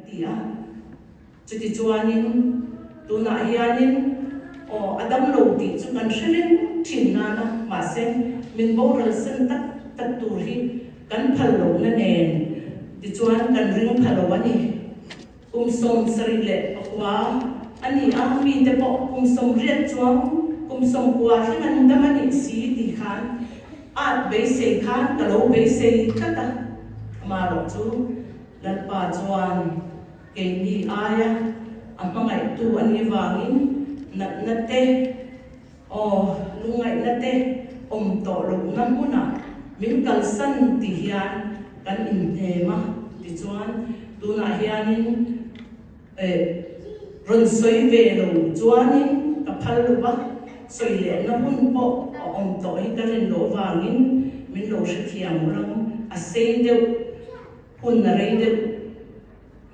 Ti a. Chutichuanin, tunah hianin, aw, a damlo tih chu kan hre reng thin nana, mahse, min boral sen tak tak tur hi kan phal lohna nen tichuan kan ring pha lo a ni. Kum 74 a ni a, mite pawh kum 80 chuang, kum 90 thleng an dam a nih si tih khan at beisei khan ka lo beisei tlat a, amaherawh chu Lalpa chuan keini aia a hmangaihtu a nih vangin natna te, aw, lungngaihna te awm tawh lohna hmunah min kalsan ti hian kan inhnem a. Tichuan, tunah hianin eh rawn sawi ve lo chuanin ka phal lo va, sawi lehna hun pawh a awm tawh hi ka rin loh vangin min lo hrethiam rawng a sei deuh. Hun a rei deuh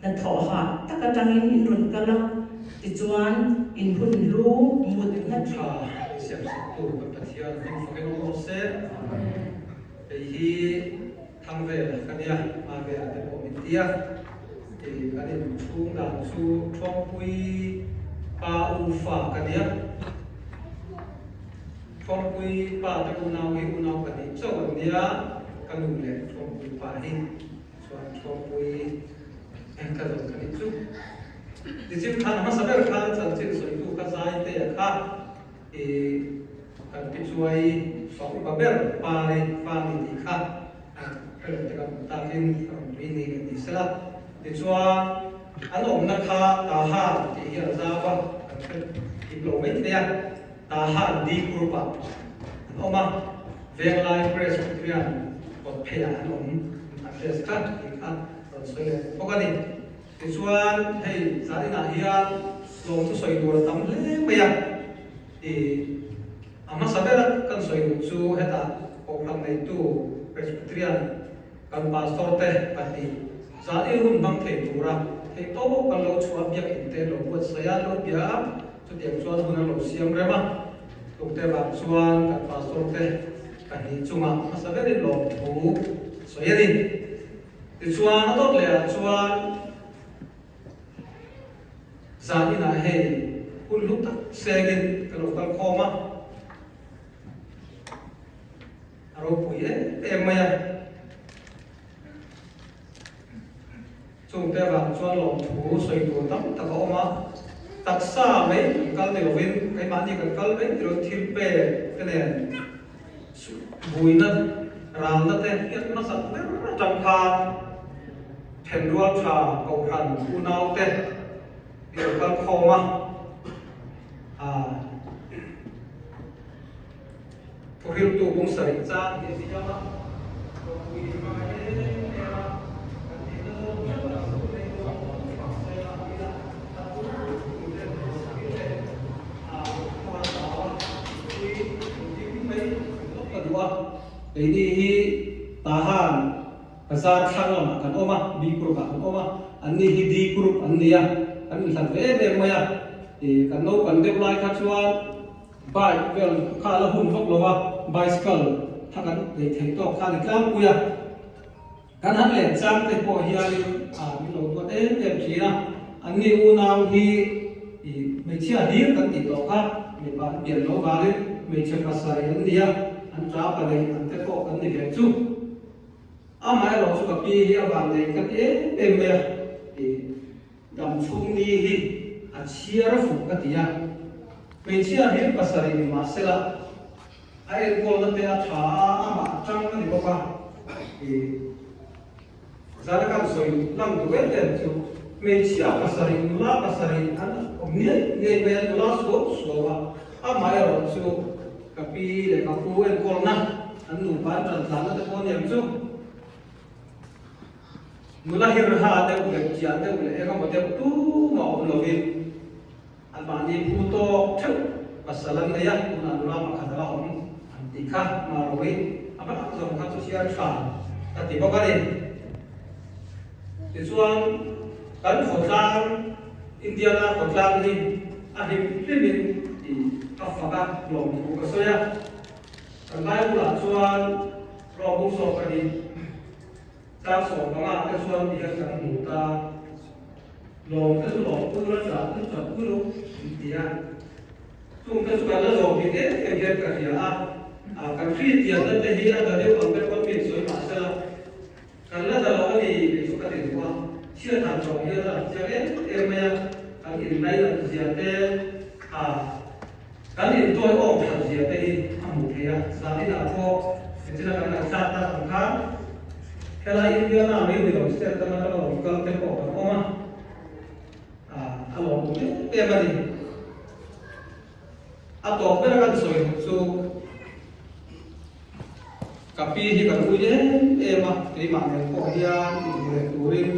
hnathawh hah tak atangin in rawn kal a, tichuan in hun lu mutna Tha siamsaktu kan Pathian hming fakin awm rawh se. Kei hi Thangvela ka nia, Mavela te pawh min ti a. Kan inchhung dan chu Thuangpui pa u fa ka nia. Thuampui pa te unau hi unau pahnih chauh an nia, ka nu leh Thuampui pa hi chuan Thuampui eng ka zawng ka nih chu. Nichin khan a hmasa ber khan chanchin sawitu kha Zaitea kha i kan pi chuai fa upa ber Pari fa ni tih kha hre lo te kan awm takin ka rawn tui ni kan ti sela. Tichuan an awmna kha Tahan tih hi an zau a, kan hre kim lo maithei a. Tahan D Group ah an awm a, Venglai Presbyterian kawt pheiah an awm address kha tih kha rawn sawi leh bawk a ni. Tichuan hei zaninah hian lawm chu sawi tur a tam hle mai a, ih a hmasa ber kan sawi duh chu hetah Kohhran neitu Presbyterian kan Pastor te pahnih zanin hun hmang thei tura theihtawp kan lo chhuah biakinn te lo buatsaih a, lo bia a. Chutiang chuan hun a lo siam rem a, tukte vang chuan kan pastor te pahnih chungah hmasa berin lawmthu sawi a ni. Tichuan a dawt leh ah chuan zan inah hei hun hlu tak sengin ka lo kal khawm a, a ropui em em mai a. Chungte avang chuan lawmthu sawi tur tam tak a awm a, taksa mai kan kal ni lovin keimahni kan kal mai ni lovin thil pek te nen buaina ralna te hriat hmasak ber atang khan thenrual tha kohhran unau te i lo kal khawm a, ah Thuhriltu bung sarih chang hi a ni a, ropui hmang em em a, kan theihna zawng theuh a chu lei zawng fak sela ila a chu tute hi leh a khuan zau a, pui engkim mai kan lawk ka duh a. Keini hi Tahan bazar thlang lamah kan awm a, B group ah kan awm a, anni hi D group an ni a, kan inhlat ve em em mai a, kan naupang deuh lai kha chuan Bike vel kha a la hun vak lo a, bicycle kha kan lei thei tawk kha a ni tlangpui a. Kan han len chang te pawh hianin a min lo duat em em thin a, anni unau hi ih hmeichhia hlir kan tih tawh kha mipa an pian loh vangin hmeichhe pasarih an ni a, an ta pahnih an te pawh kan ni ve chu. Amaherawh chu ka pi hi a van nei ka ti em em mai a, ih. Dam chhung ni hi a chhiar a fuh ka ti a, hmeichhia hlir pasarih ni mah sela a enkawlna te a tha a, amah a tang a ni bawk a, i zana kan sawi lang duh em em chu hmeichhia pasarih nula pasarih an awm ngei ngei mai a, nula suau suau a, amaherawh chu ka pi leh ka pu enkawlna an nupa an tan tlanna te pawh a niang chu. Nula hirha deuh leh chiah deuh leh eng emaw deuh tumah awm lovin anmahni phu tawk theuh pasal an nei a, tunah nula pakhat a la awm an tih kha Maroui a hma tak zawng kha chu chhiar tha ka ti bawk a ni. Tichuan kan khawtlang Indiana khawtlang hi a hlim hlimin tih ka fak a, lawmthu ka sawi a. Kan Bible ah chuan Rawng sawm ka ni. Tlang 15 te chuan ti hian kan hmu ta. Lawm te chu lawm pui ula, chah chu chah pui ru an ti a. Chung te chu kan la zawm thei em em hian ka hria a, kan hriattianna te hi a da deuh ang deuh a mi sawi mah sela, kan la da lo a ni tih chu ka ti duh a. Chhiat han tawng hian a lang chiang em em mai a, kan inlainat zia te, kan intawiawm that zia te hi a hmuh theih a. Zaninah pawh engtin a kan ngaihthlak tak ang khan helai Indiana mai ni lo state dang atanga rawn kal te pawh kan awm a. A lawm em em a ni. A tawp ber kan sawi duh chu ka pi hi kan ui em em a, keimah nen pawh hian inhmu leh turin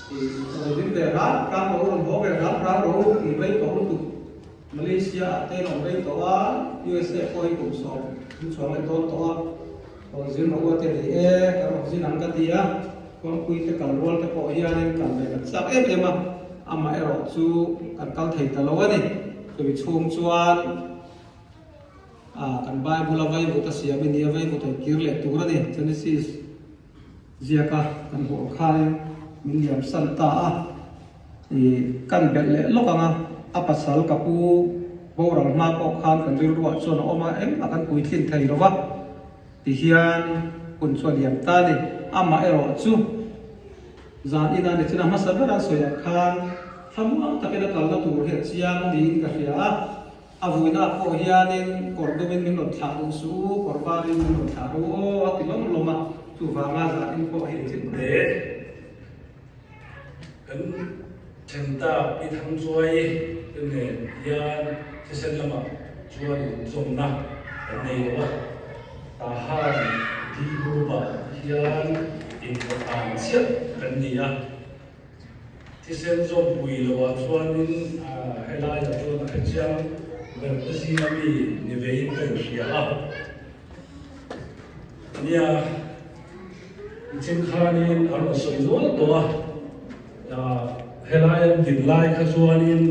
rawn zin ve hram hram rawh u, rawn haw ve hram hram rawh u tih rei tawh lutuk. Malaysia ah te rawn rei tawh a, USA pawh hi kum 10 chuang leh dawn tawh a, rawn zin rawh u a ti a ni e, kan rawn zin ang ka ti a. Kawngpui te kal rual te pawh hianin kal ve kan chak em em a, amaherawh chu kan kal thei ta lo a ni. Chumi chhung chuan ah kan Bible a vaivut a siam i nia, vaivut a inkir leh tur a ni. Genesis ziaka kan hmuh ang khanin min liam san ta a, ih kan belh leh lawk ang a, a pasal ka pu boral hma pawh khan kan rilruah chuan a awm a, engmah kan puitlin thei lo va. Tihian hun chu a liam ta a ni. Amah erawh chu zan ina ni chin a hmasa ber an sawi ang khan thlamuang takin a kalna tur hi a chiang niin ka hria a. A vuinaah pawh hianin kawr dumin min rawn thlah duh suh u, kawr varin min rawn thlah ru aw a ti lawm lawm a. Chuvanga zan in pawh hi Chin te kan then tak i thang chuai te nen hian thisen lamah chuan inzawmna kan nei lo a, Tahan D group-ah hian inkhawthan chiah kan ni a, thisen zawmpui loah chuanin helaiah chuan a hrechiang ber te zinga mi ni vein ka inhria a. Nia, nichin khanin a rawn sawi nual tawh a, helai an din lai kha chuanin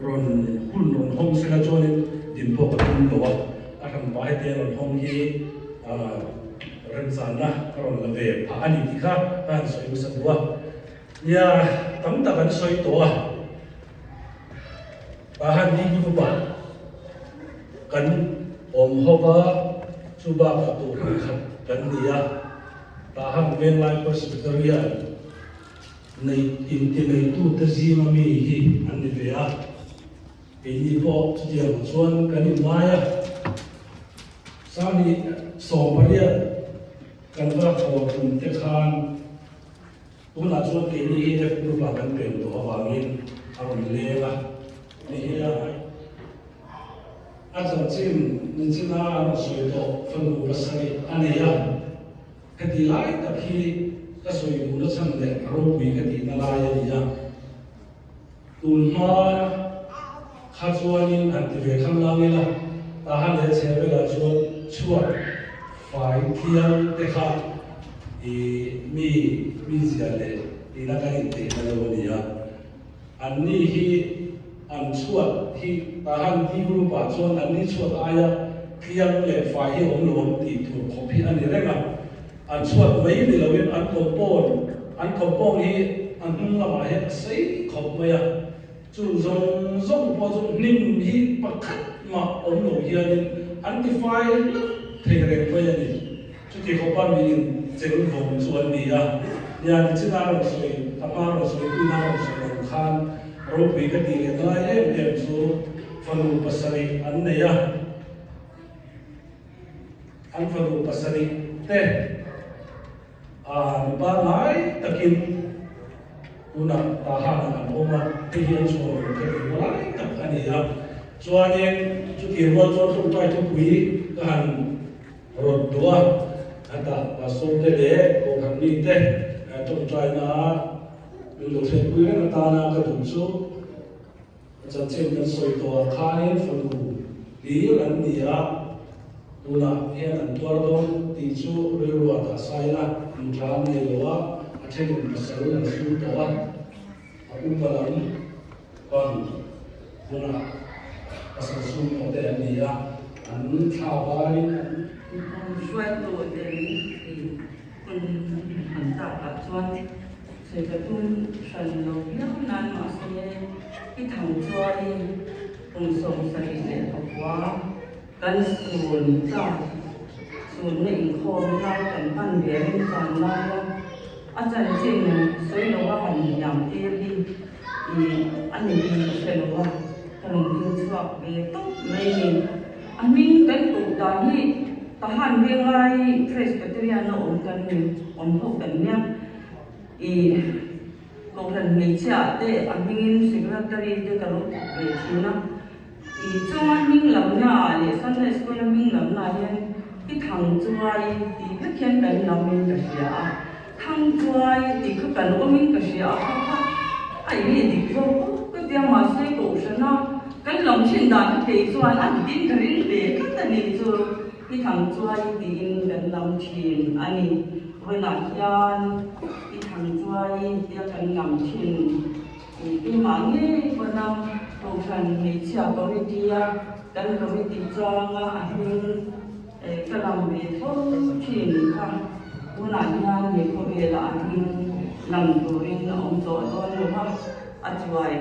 rawn hun rawn hawng sela chuanin din pawh ka tum lo a, a hran pah heti a rawn hawng hi remchanna ka rawn la ve phah a ni tih kha ka han sawi hmasa duh a. Nia, tam tak an sawi tawh a, Tahan hi group ah kan awm ho va, chu bakah tuhrang khat kan ni a, Tahan Venglai Presbyterian nei intineitute zinga mi hi an ni ve a, keini pawh chutiang chuan kan inngai a, Sangni 18 kan va thaw tum te khan Tunah chuan keini hi F group ah kan peng tawh avangin a rawn leng a ni hi a. A chanchin nichina a rawn sawi tawh fanu pasarih a nei a, heti lai tak hi ka sawi duhna chhan leh ropui ka tihna lai a ni a. Tun hma kha chuanin han ti ve khang lang ila, tahan leh chhe velah chuan chhuat fai thiang te kha i mi mizia leh ina kan inteihna lo a ni a. Anni hi an chhuat hi tahan ti group ah chuan anni chhuat aia tliang leh fai hi awm lo ang tih tur khawp hi a ni reng a. An chhuat mai ni loin an compound, an compound hi a hnung lamah hian a sei khawp mai a, chung zawng zawng pawh chu hnim hi pakhat mah awm lo hianin an ti fai hlauh thei reng mai a ni. Chuti khawpa miin cheng vawm chu an ni a, nia nichina rawn sawi, ka hma rawn sawi tuina rawn sawi ang khan ropui ka tih leh ngai em em chu fanu pasarih an nei a. An fanu pasarih te a mipa ngai takin tunah Tahan-ah an awm a, hei hi an chhuah lo ka tih lai tak a ni a. Chuanin chuti rual chuan tawngtai thupui ka han rawt duh a, hetah pastor te leh kohhran mite tawngtaina min lo thlenpui reng atana ka duh chu, Chanchin kan sawi tawh ah khanin fanu hlir an ni a, tunah hian an tuar dawn tih chu rilru ah dah sai la, nutla an nei lo a, a thenin pasal an sum tawh a, a upa lam pang hunah pasal sum tawh te an ni a, an thla varin an. Hruaitu ten hun an tak ah chuan. Sawi ka tum hran lo viau nan mahse i thang chuai kum 74 kan sun ta sunna inkhawm lai kan hman ve remchan laia a chanchin sawi loa han hniam tir hi i a ni hi ka hre lo a, ka rawn ding chhuak ve tawp mai ni. A hming kan koh dan hi Tahan Venglai Presbyterian a awm kan ni, awm ho kan nia. I Kohhran hmeichhia ah te a hmingin Secretary te ka lo thawk ve thin a. I chunga hming lamna ah leh Sunday School a hming lamna ah hian i thang chuai tih vek hian kan lam in ka hria a. Thang chuai tih kha kan awm in ka hria a kha kha a eng nge dik zawk ka tia mahse Kohhrana kan lam thin dan kha kei chuan a dik in ka ring ve tlat a nih chu. I thang chuai tiin kan lam thin a ni. Vawiinah hian i thang chuai tia kan lam thin keimah ngei pawna Kohhran hmeichhia committee a kan committee changa a hming ka lam ve fo thin kha tunah hian he khawvelah a hming lam turin a awm tawh dawn lo va, a chuai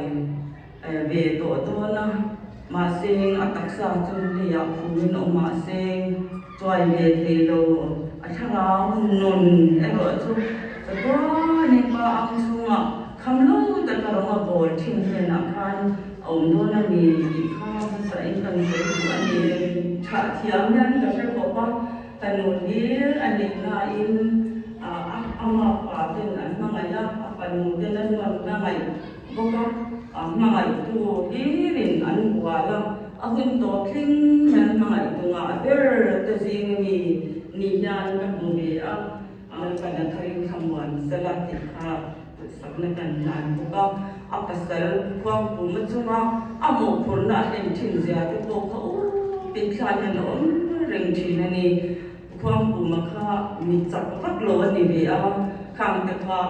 ve tawh dawn a, mahse a taksa chu leiah phumin awm mahse chuai ve thei lo a thlarau nun erawh chu chatuanin pa ang chhungah kham lo taka rawng a bawl thin hnenah khan a awm dawn a ni tih kha hmasain kan sawi duh a ni. Thah thiam hian ka hre khawp a, ka nun hlir a nih nain ama pa ten an hmangaih a, a fanu ten an rawn hmangaih. Bawk a, a hmangaihtu hlirin an bual a, a hun tawp thleng hian hmangaihtu ngah ber te zing a mi ni hian ka hmu ve a, Malkana tharin thlamuan sela tih kha duhsakna kan hlan bawk a, a pasal khuangpuma chunga a mawhphurhna a hlen thin zia te pawh kha upin thla hian a awm reng thin a ni. Khuangpuma kha mi chak vak lo a ni ve a, khang te kha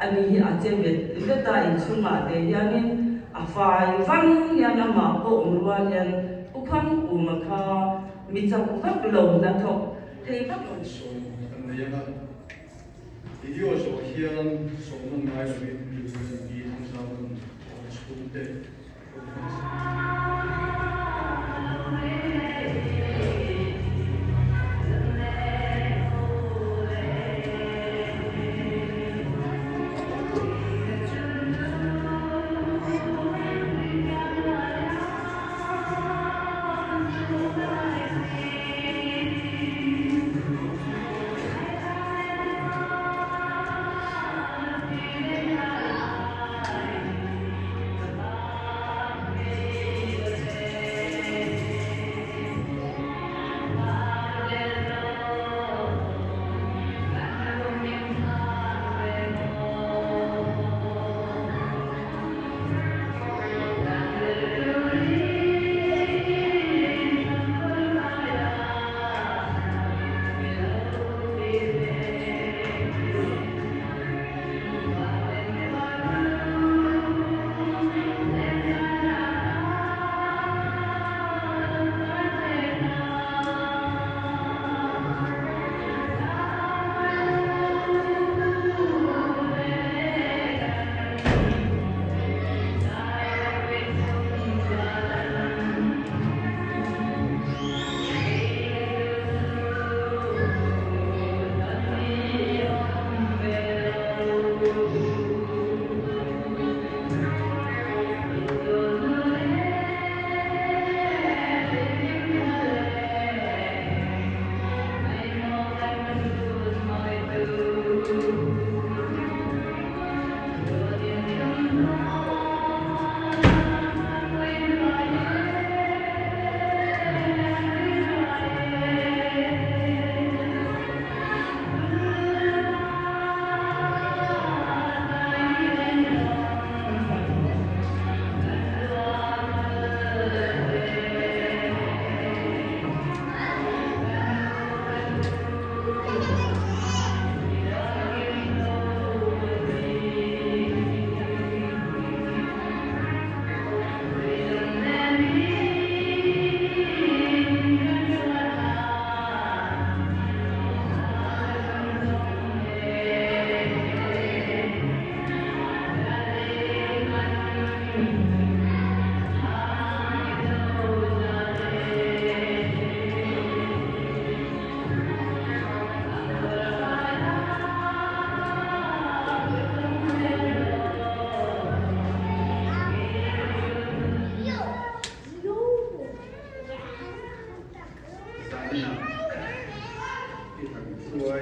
A ni hi a che vet vet a, inchhungah te hianin a fai vang hian amah pawh awm rual hian Pu Khangpuma kha mi chak vak lo hnathawk thei vak lo. Sawm kan nei ang a, video zawh hian sawmna ngai lovin UNP Thangzauan a chhungte conference.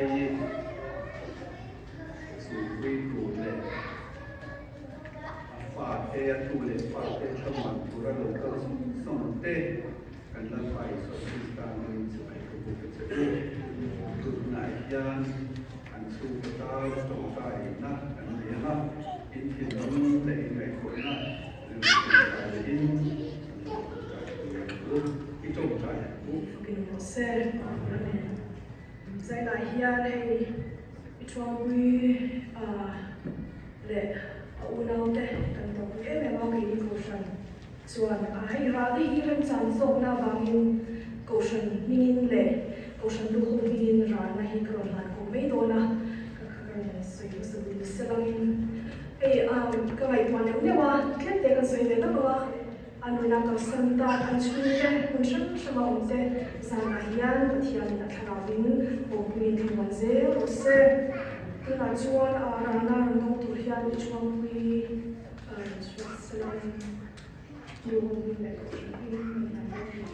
Thangchuaii chhungpui tur leh a fate, a tu leh fate thlamuan tura lo kal sawng sawng te kan Lalpa Isua Krista hmangin chibai ka buk a che u. Tunah hian an chhungkaw tan tawngtaina kan nei ang a, in thinlung leh inngaihtuahna rilru tawngtai lehin kan lo tawngtai pui ang u. I tawngtai ang u. Fakin rawh se. Amen. Zainah hian hei i thuampui leh a unaute kan tawpui em em a, keini Kohhran chuan a hei ralna hi remchan zawkna avangin Kohhran hmingin leh Kohhran luhawm hmingin ralna hi ka rawn hlan khawp mai dawn a, ka ka rawn sawi hmasa bul selangin hei ka ngaihtuah neuh neuh a, tlem te kan sawi ve lawk ang a. A nuna kalsan tak an chhungte hmun hrang hranga awmte zanah hian Pathianin a thlarauin awmpuiin thlamuan zel rawh se. Tunah chuan a rana rawn dawng tur hian i chhuangpui rawn chhuak sela in duhawmin leh kohhran hming rawn hlan dawn a ni.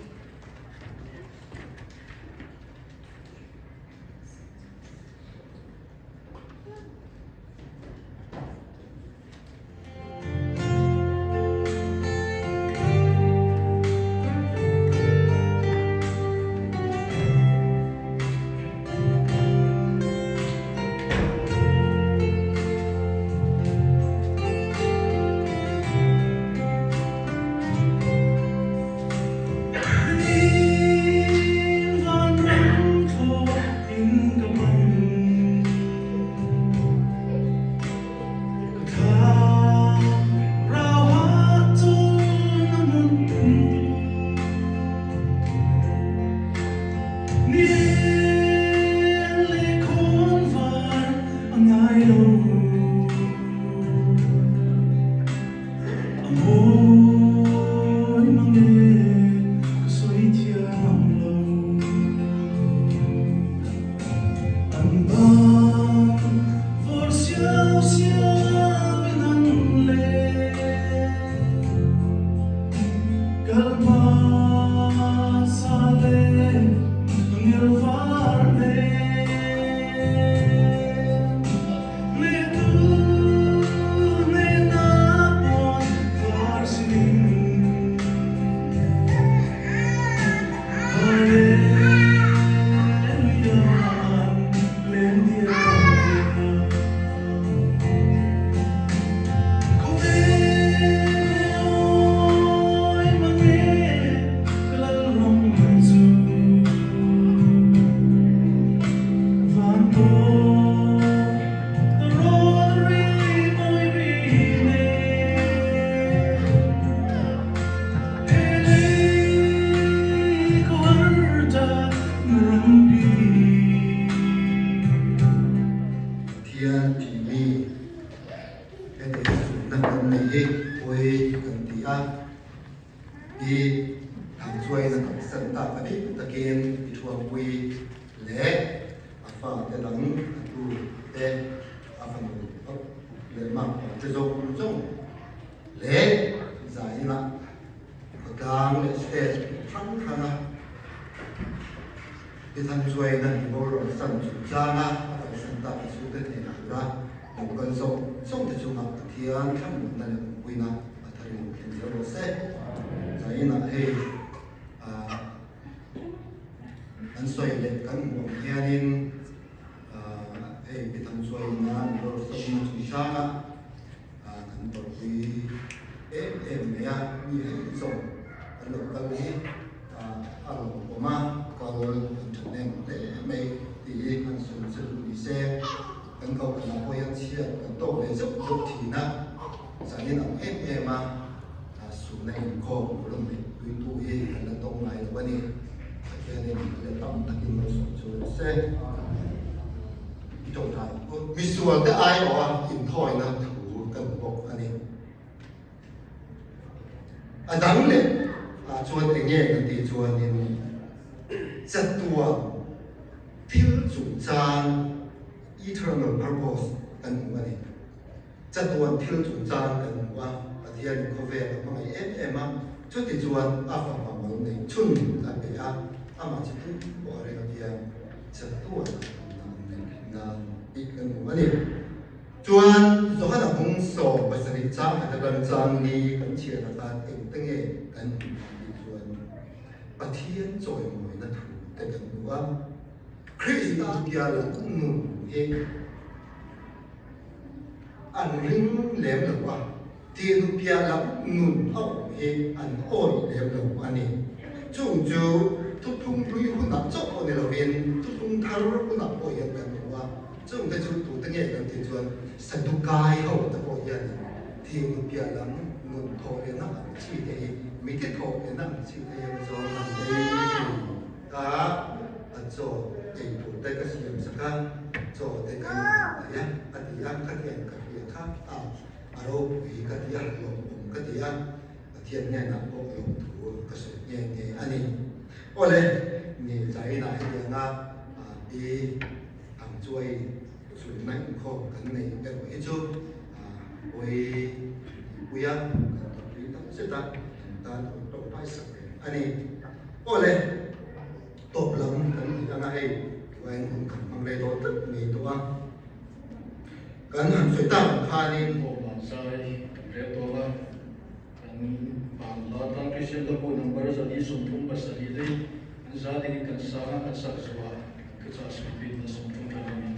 Pathian tih mi heti zumna kan nei hi pawi kan ti a, i thangchuaina kan san tak a bik takin i thuampui leh a fate dang a tu te a fanu leh makpa te zawng zawng leh zainah Khawtlang leh state hrang hranga i thangchuaina ni boruak san chungchanga a kalsan tak a chhungte hnenah tura lo kal zawk zawkte chungah Pathian thlamuanna leh awmpuina a tharin lo thleng zel rawh se. Zainah hei an sawi leh kan hmuh ang hianin hei pi thangchuaina ni boruak sanna chungchanga kan tawrhpui em em mai a, mi hei zawng an lo kal hi a rawn awm a, kal an that em hle mai tih hi han sawi che duh ni se, kan kohhranah pawh hian chhiat kan tawk ve zeuh zeuh thin a, zanin ang em em a suhna inkhawm rawn neih puitu hi kan la tawng ngai lo a ni, Pathianin a let tam takin lo sawi chu rawh se. I tawngtai misualte aiawha inthawina thu kan hmu bawk a ni. A dang leh ah chuan eng nge kan tih chuanin chatuan thil chungchang eternal purpose kan hmu a ni. Chatuan thil chungchang kan hmu a, Pathianin khawvel a hmangaih em em a, chuti chuan a fapa mal nei chhun a pe a, amah chu tu pawh a reng apiang chatuan a awmna an nei. hmu a ni. Chuan Johana bung 17 chang khat atang chang ni kan chhiar khan engte nge kan hmuh tih chuan Pathian chawimawina thu te kan hmu a. Krista bial nun hi an ring lem lo a, tih piah lam nun a awm hi an awih lem lo a ni. Chung chu thuthlung hlui hunah chauh pawh ni lovin thuthlung thar hunah pawh hian kan hmu a, chungte chu tute nge kan tih chuan Sadukai ho te pawh hianin tih piah lam nun thawh lehna ang chi te hi, mithi thawh lehna ang chi te hian zawng an ei thin a. A chaw ei tur te ka siam sak a, chaw te ka in hmuh thei a, a ti a, khatiang ka hria kha a, a ropui ka ti a, lawmawm ka ti a, Pathian hnenah pawh lawmthu ka sawi nghe nghe a ni. Awle, ni zainah hetianga pi ang chuai chunna inkhawm kan nei erawh hi chu pawi tihpuia kan tawrhpui tak zet a, kan tan a rawn tawngtai sak reng a ni. Awle. Tawp lam kan tih anga hei tuain hun kan hmang rei dawn tlat mai tawh a, kan han sawi tak ang khanin. Aw Vanzai kan rel dawn a, kan Vanla tlang Kristian Lapu number 437 te an za dingin kan sang a, kan sak zuah kan thuchah sawi pin na 30 tha lamin.